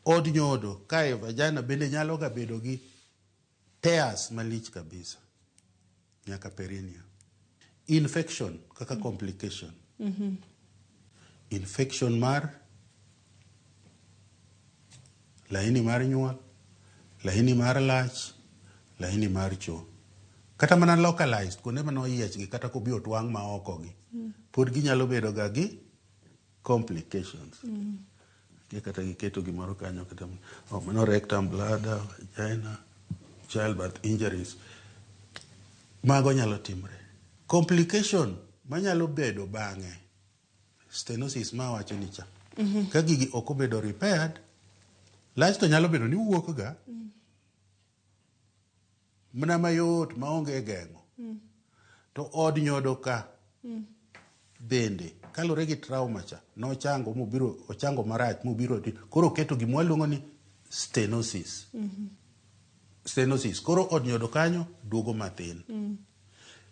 Od nyodo kae vagina bende nyalo ga bedo gi tears malich kabisa nyaka perineum. Infection kaka complication. Infection mar laini mar nyuol, laini mar lach, laini mar cho. Kata mana localized kuonde mane oyiech gi kata kobi otwang' ma oko gi. Pod ginyalo bedo ga gi complications. Kata giketo gimoro kanyo kata mano rectum, bladder, vagina, childbirth injuries. Mago nyalo timre. Complication manyalo bedo bang'e, stenosis ma awacho ni cha. Ka gigi ok obedo repaired, lach to nyalo bedo ni wuok ga mana mayot maonge geng'o. To od nyodo ka bende kaluwore gi trauma cha nochango mobiro ochango marach mobiro koro oketo gima waluongo ni stenosis. Stenosis koro od nyodo kanyo duogo mathin.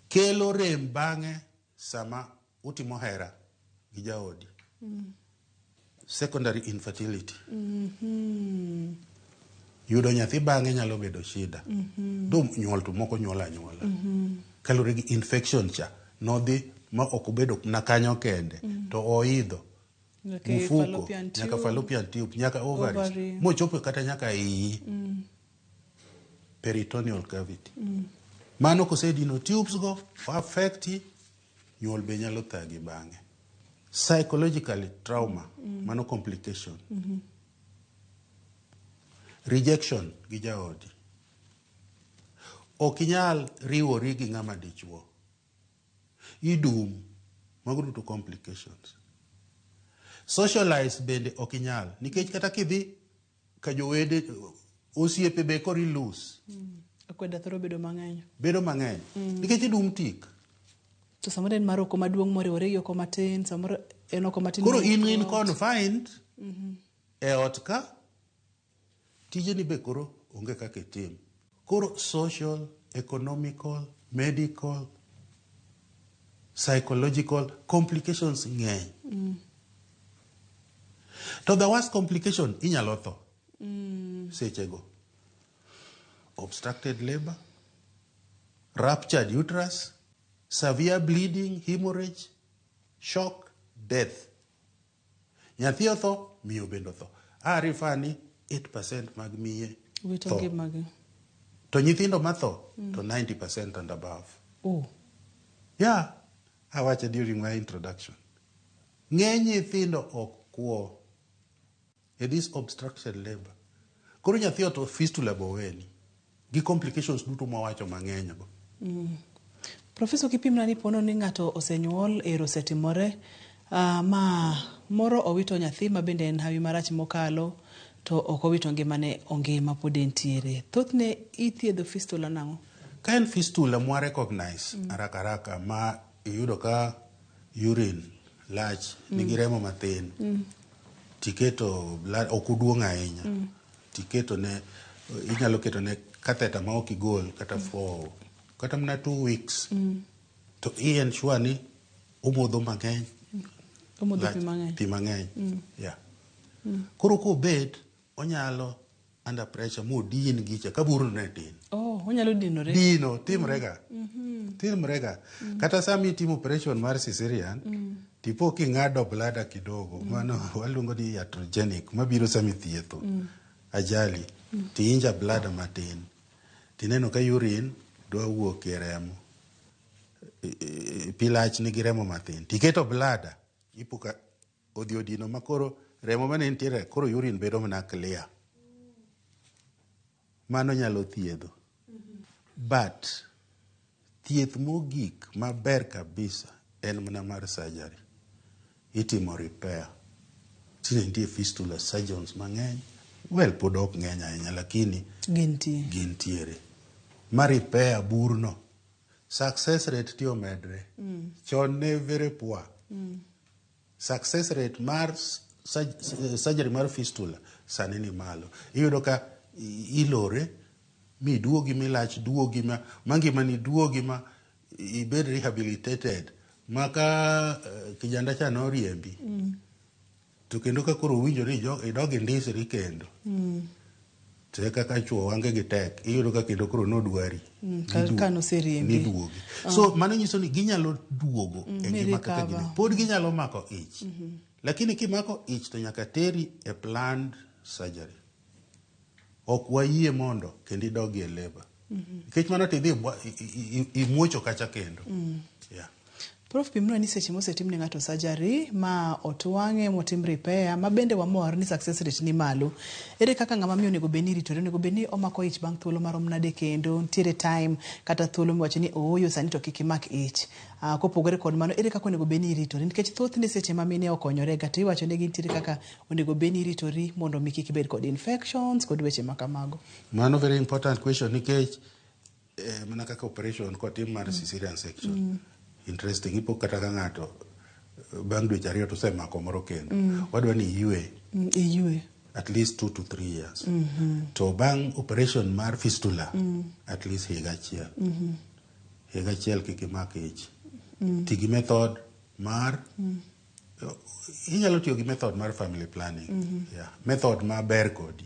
Kelo rem bang'e sama utimo hera gi jaodi. Secondary infertility. Yudo nyathi bang'e nyalo bedo shida. Do nyuol to moko nyuol anyuola. Kaluwore gi infection cha nodhi ma ok obedo na kanyo kende to oidho Nyaka e mfuko fallopian nyaka tube. fallopian tube nyaka ovaries Ovary. mochopo kata nyaka iyi peritoneal cavity. Mano kosedino tubes go affect nyuol be nyalo thagi bang'e. Psychologically trauma mano complication. Rejection gi jaodi. Ok inyal riwori gi ng'ama dichuo. Idum. Mago duto complications. Socialize bende ok inyal nikech kata kidhi ka jowede osiepe be koro ilose. Akweda thoro bedo mang'eny. Bedo mang'eny. Nikech idum tik. To samoro en mar oko maduong' moriwore gi oko matin, samoro en oko matin. Koro mowuok in in ot. confined e ot ka tijeni be koro onge kaka itim. Koro social, economical, medical, psychological complications ng'eny. To the worst complication inyalo tho sechego. Obstructed labor, ruptured uterus, severe bleeding, hemorrhage, shock, death. Nyathi otho, miyo bende otho. A refer ni 8% mag miye Wito tho. ngimagi. To nyithindo matho to 90% and above. Oh. Yeah, awacho during my introduction. Ng'eny nyithindo ok kwo e this obstructed labor. Koro nyathi otho fistula boweni gi complications duto mwawacho mang'eny go. Profesa kipimna ni pono ni ng'ato osenyuol ero osetimore ma moro owito nyathi ma bende en hawi marach mokalo to ok owito ngimane ongima pod entiere. Thothne ithiedho fistula nang'o? Ka en fistula mwa recognize haraka haraka ma iyudo ka urine lach nigi remo mathin tiketo blood ok oduong' ahinya tiketo ne inyalo keto ne catheter ma ok igol kata for kata mana 2 weeks to i ensure ni omodho mang'eny Omodho lach- pi mang'eny. pi mang'eny yeah. Koro kobet onyalo under pressure modin gicha ka burno ne tin Oh, onyalo dinore. dino timrega timrega kata sama itimo operation mar cesarean tipo king'ado bladder kidogo mano waluongo ni iatrogenic mabiro sama ithietho ajali ti injure bladder matin tineno ka urine dwa wuok e remo pi lach nigi remo mathin tiketo bladder ipo ka odhi odino ma koro remo mane nitiere koro urine bedo mana clear mano nyalo thiedho but thieth mogik maber kabisa en mana mar surgery itimo repair tinde nitie fistula surgeons mang'eny well pod ok ng'eny ahinya lakini Gintie. gintiere ma repair burno success rate ti omedre chon ne very poor success rate mar surgery mar fistula sani ni malo iyudo ka ilore miduogi milach duogi ma, ma ngimani duogi ma ibed rehabilitated ma ka kijanda cha noriembi to kendo ka koro owinjo ni idog indisri kendo to e kaka chuo wange gi tek iyudo ka kendo koro nodwari Ka noseriembi. Niduogi so mano nyiso ni ginyalo duogo e mi ngima kaka recover. gine pod ginyalo mako ich lakini kimako ich to nyaka teri e planned surgery ok wayie mondo kendo idogi e labor nikech mano tidhi imuocho kacha kendo yeah. Prof pimnwa ni seche mosetim ne ng'ato surgery ma otwang'e motim repair ma bende wamor ni success rate ni malo. Ere kaka ng'ama miyo onego bed ni ritore onego bed ni omako ich bang' thuolo marom nade kendo nitiere time kata thuolo miwacho ni ooyo sani to kik imak ich. Kopogore kod mano ere kaka onego bed ni iritori nikech thothne seche ma mine okonyore ga to iwacho negi nitiere kaka onego bed ni iritori mondo mi kik ibed kod infections kod weche ma kamago. Mano very important question nikech mana kaka operation kotim mar cesarean section interesting ipo kata ka ng'ato bang' dweche ariyo to osemako moro kendo wadwa ni iywe Iywe. at least 2 to 3 years to bang' operation mar fistula at least higa achiel. Higa achiel kik imak ich. Ti gi method mar inyalo tiyo gi method mar family planning. Yeah. Method maber kodi.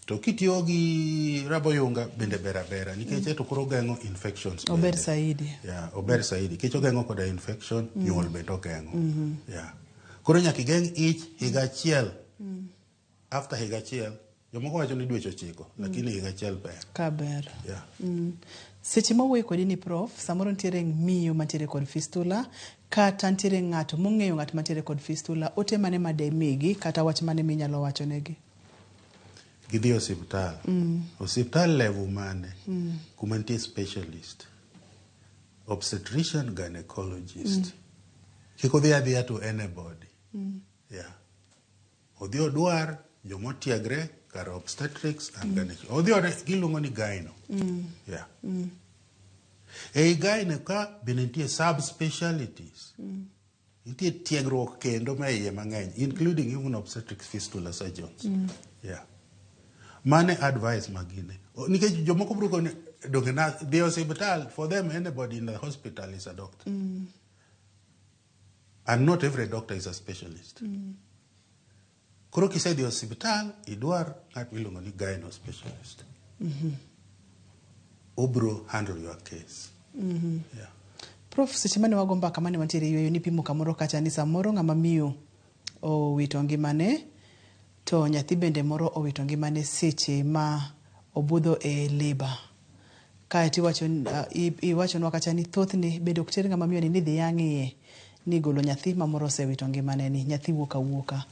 To kitiyo gi raboyunga bende ber abera nikech to koro geng'o infections. Ober bende. saidi. Yeah, ober saidi nikech ogeng'o koda infection, nyuol bende ogeng'o. Yeah. Koro nyaka igeng' ich higa achiel. After higa achiel, jomoko wacho ni dweche 9, lakini higa achiel ber. Ka ber. Yeah. Seche ma wuoyo kodi ni prof, samoro nitiere miyo mantiere kod fistula kata nitiere ng'ato mong'eyo ng'at mantiere kod fistula, ote mane ma demigi kata wach mane minyalo wacho negi? Gidhi e osiptal. Osiptal level mane? Kuma nitie specialist. Obstetrician gynecologist. Kik odhi adhiya to anybody. Yeah. Odhi odwar jomotiegre kar obstetrics and gynecology. Odhi ode giluongo ni gyno. Yeah. Ei gyno ka bende nitie sub-specialties. Nitie tiegruok kendo ma iye mang'eny including even obstetrics fistula surgeons. Yeah. Mane advice magine. Nikech jomoko biro koni donge na dhi e osiptal for them anybody in the hospital is a doctor. And not every doctor is a specialist. Koro kisedhi e osiptal idwar ng'at miluongo ni gyno specialist. Obro handle your case. Yeah. Prof, seche mane wago mbaka mane wantiere yueyo nipimo kamoro kacha ni samoro ng'ama miyo owito ngimane to nyathi bende moro owito ngimane seche ma obudho e labour. Kaeto iwacho iwachonwa kacha ni thothne bende ok ter ng'ama miyo ni dhi yang' iye ni golo nyathi ma moro osewito ngimane ni nyathi wuok awuoka.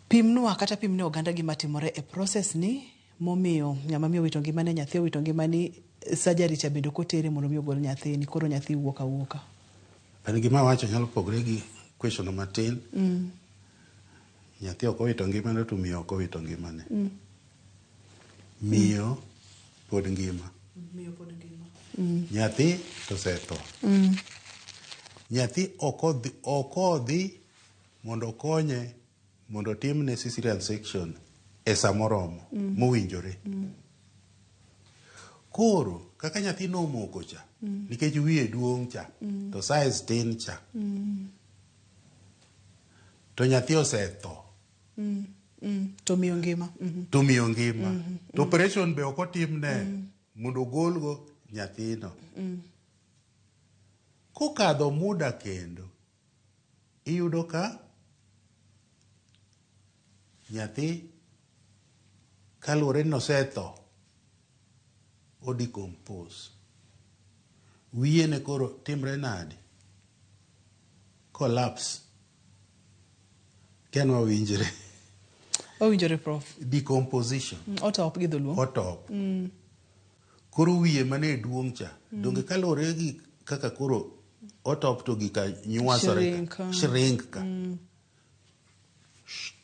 Pimnwa kata pimne oganda gima timore e process ni momiyo ng'ama miyo owito ngimane nyathi owito ngimane surgery cha bende ok otere mondo mi ogol nyathini koro nyathi wuok awuoka. An gima awacho nyalo pogre gi question matin. Nyathi ok owito ngimane to miyo ok owito ngimane. Miyo pod ngima. Miyo pod ngima. Nyathi to osetho. Nyathi ok odhi mondo okonye mondo otimne cesarean section e sa moromo mowinjore. Koro kaka nyathi nomoko cha nikech wiye duong' cha to size tin cha to nyathi osetho. To miyo ngima. To miyo ngima. To operation be ok otimne mondo ogolgo nyathino. Kokadho muda kendo iyudo ka nyathi kaluwore ni osetho o decompose. Wiye ne koro timre nade? Collapse. Ken wawinjre. Owinjore prof. Decomposition. Otop gi dholuo. Otop. Koro wiye mane duong' cha. Donge kaluwore gi kaka koro otop to gika nywasore ka. Shrink ka.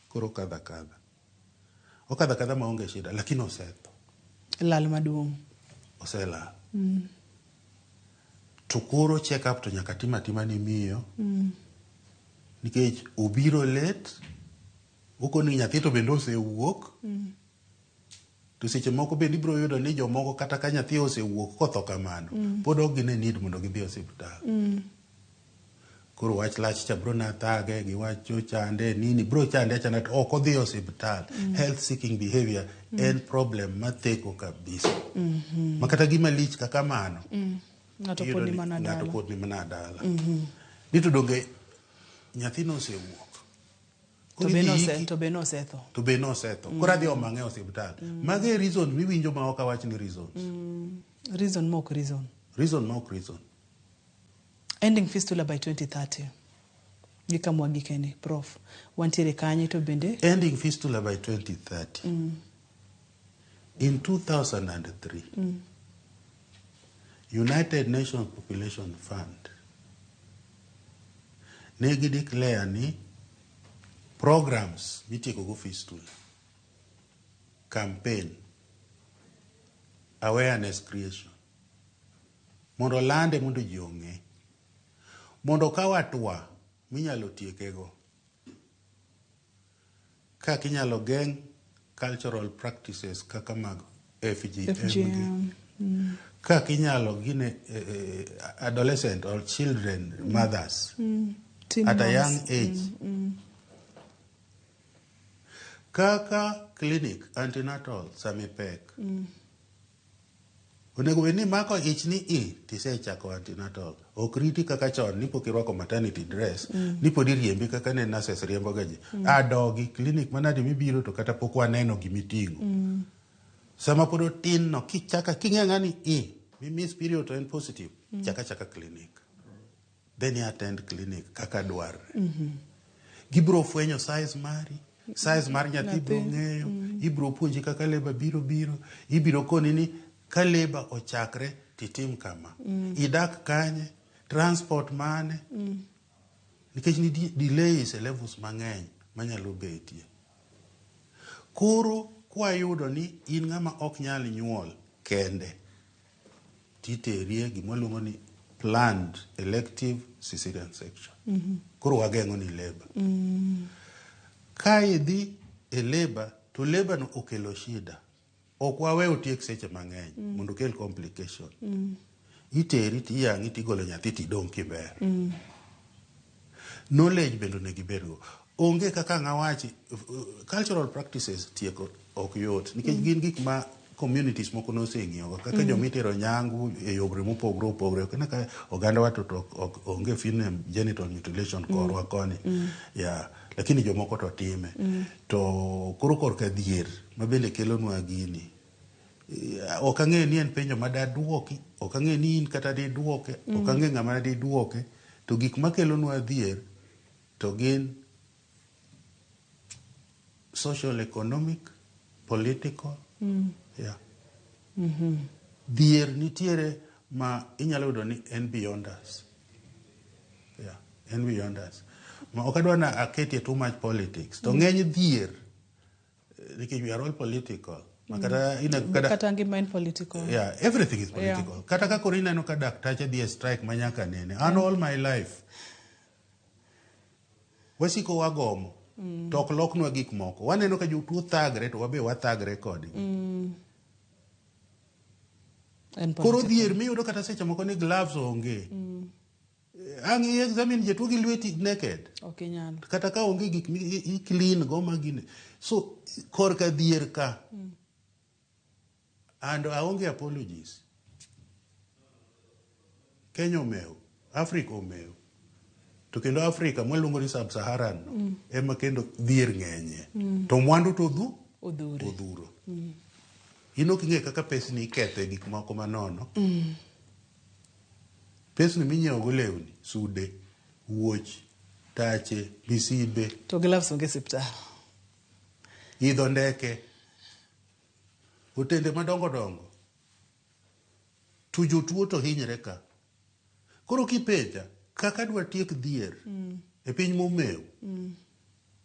Koro kadha kadha. Okadha kadha maonge shida lakini osetho. Lal maduong'. Oselal. To koro check up to nyaka tim atima ni miyo. Nikech obiro late, okoni nyathi to bende osewuok. To seche moko bende ibiro yudo ni jomoko kata ka nyathi osewuok kotho kamano, pod ok gine need mondo gidhi osiptal. Koro wach lach cha bro na thage, giwacho chande, nini, bro chande achanda to ok odhi osiptal. Health seeking behavior en problem matheko kabisa. Ma kata gima lich kaka mano, Ng'ato pod ni mana ng'ato dala. pod ni mana dala. Ni to donge nyathino osewuok. To be nosetho. To be nosetho. Koro adhi omang'e e osiptal. Mago e reason miwinjo ma ok awach ni reasons. Reason ma ok reason. Reason ma ok reason. Ending fistula by 2030. Gi kama wagikeni, prof. Wantiere kanye to bende? Ending fistula by 2030. In 2003, United Nations Population Fund ne gi declare ni programs mitieko go fistula, campaign, awareness creation, mondo lande mondo ji ong'e, mondo okaw hatua minyalo tiekego, kaka inyalo geng' cultural practices kaka mag FGM, FGM. Kaka inyalo gine adolescent or children mothers Teen at a moms. Young age. Kaka clinic antenatal samipek. Onego bed ni mako ich ni i tisechako antenatal. Ok riti kaka chon ni pok irwako maternity dress, ni pod iriembi kaka ne nurses riembo ga ji. Adogi clinic manade mibiro to kata pok waneno gimiting'o. Sama pod otin no kichaka king'e ng'ani i mi miss period to en positive, chaka chaka clinic. Then i attend clinic kaka dwarre. Gibiro fwenyo size mari, size mar nyathi biro Nyathi. ng'eyo, ibiro puonji kaka labour biro biro, ibiro koni ni ka labour ochakre titim kama. Idak kanye, transport mane, nikech nitie delays e levels mang'eny manyalo betie. Koro kwayudo ni in ng'ama ok nyal nyuol kende, titerie gima waluongo ni planned elective cesarean section. Koro wageng'o ni labour. Ka idhi e labour to labour no okelo shida. Ok wawe otiek seche mang'eny mondo okel complication. Iteri tiyang'i tigolo nyathi tidong' kiber. Knowledge bende onego ibedgo. Onge kaka ng'awachi cultural practices tieko ok yot nikech gin gik ma communities moko noseng'iyogo kaka jomitero nyangu e yore mopogore opogore. Ok ka oganda wa to ok onge female genital mutilation korwa koni. Yeah, lakini jomoko to time. To koro korka dhier ma bende kelonwa gini. Ok ang'eyo ni en penjo ma daduoki, ok ang'eyo ni in kata diduoke, ok ang'eyo ng'ama diduoke, to gik makelonwa dhier to gin social, economic, political. Yeah. Dhier nitiere ma inyalo yudo ni en beyond us. Yeah, en beyond us. Ma ok adwa na aketie too much politics. To ng'eny dhier nikech we are all political. Ma kata ineno kata Kata ngima en political. Yeah, everything is political. Kata ka koro ineno ka daktache dhi e strike ma nyaka nene. An all my life wasiko wagomo to ok loknwa gik moko. Waneno ka jotuo thagre to wabe wathagre kodgi. En Koro political. dhier miyudo kata seche moko ni gloves onge. Ang' i examine jatuo gi lweti naked. Ok inyal. Kata ka onge gik mi i clean go ma gine. So korka dhier ka and aonge apologies. Kenya omew, Africa omew. To kendo Africa mwaluongo ni sub-Saharan no, ema kendo dhier ng'enye. To mwandu to dhu Odhure. odhuro. In ok ing'e kaka pesni iketho e gik moko manono. Pesni minyiewo go lewni, sude, wuoch, tache, misibe, To gloves onge e osiptal. Idho ndeke, otende madongo dongo. To jotuo to hinyre ka. Koro kipenja, kaka dwa tiek dhier e piny momew,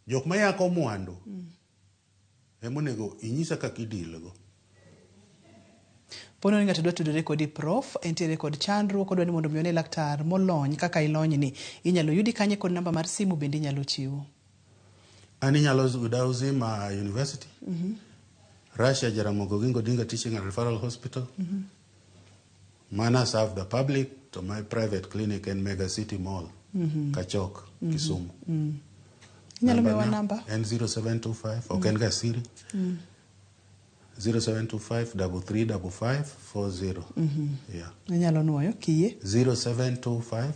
jok mayako mwandu emonego inyisa kaka idilgo. Pono ni ng'ato dwa tudore kodi prof, entiere kod chandruok, odwa ni mondo mi one laktar molony kaka ilony ni. Inyalo yudi kanye kod namba mar simu bende inyalo chiwo. An inyalo yuda Uzima University, Russia Jaramogi Oginga Odinga Teaching and Referral Hospital. Mana serve the public to my private clinic en Mega City Mall, Kachok, Kisumu. Inyalo miwa Namba na namba? En 0725, ok en ga siri. 0725 3355 40. Yeah. Inyalo nuoyo kiyie. 0725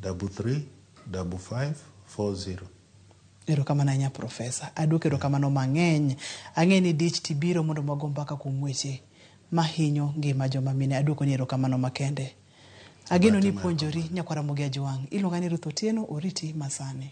3355 40. Erokamano ahinya profesa. Aduoko erokamano mang'eny. Ang'e ni dich tibiro mondo wago mbaka kuom weche mahinyo ngima joma mine. Aduoko ni erokamano makende. Ageno ni puonjori nyakwara Ramogi Ajwang'. Iluonga ni Ruth Otieno, oriti masani.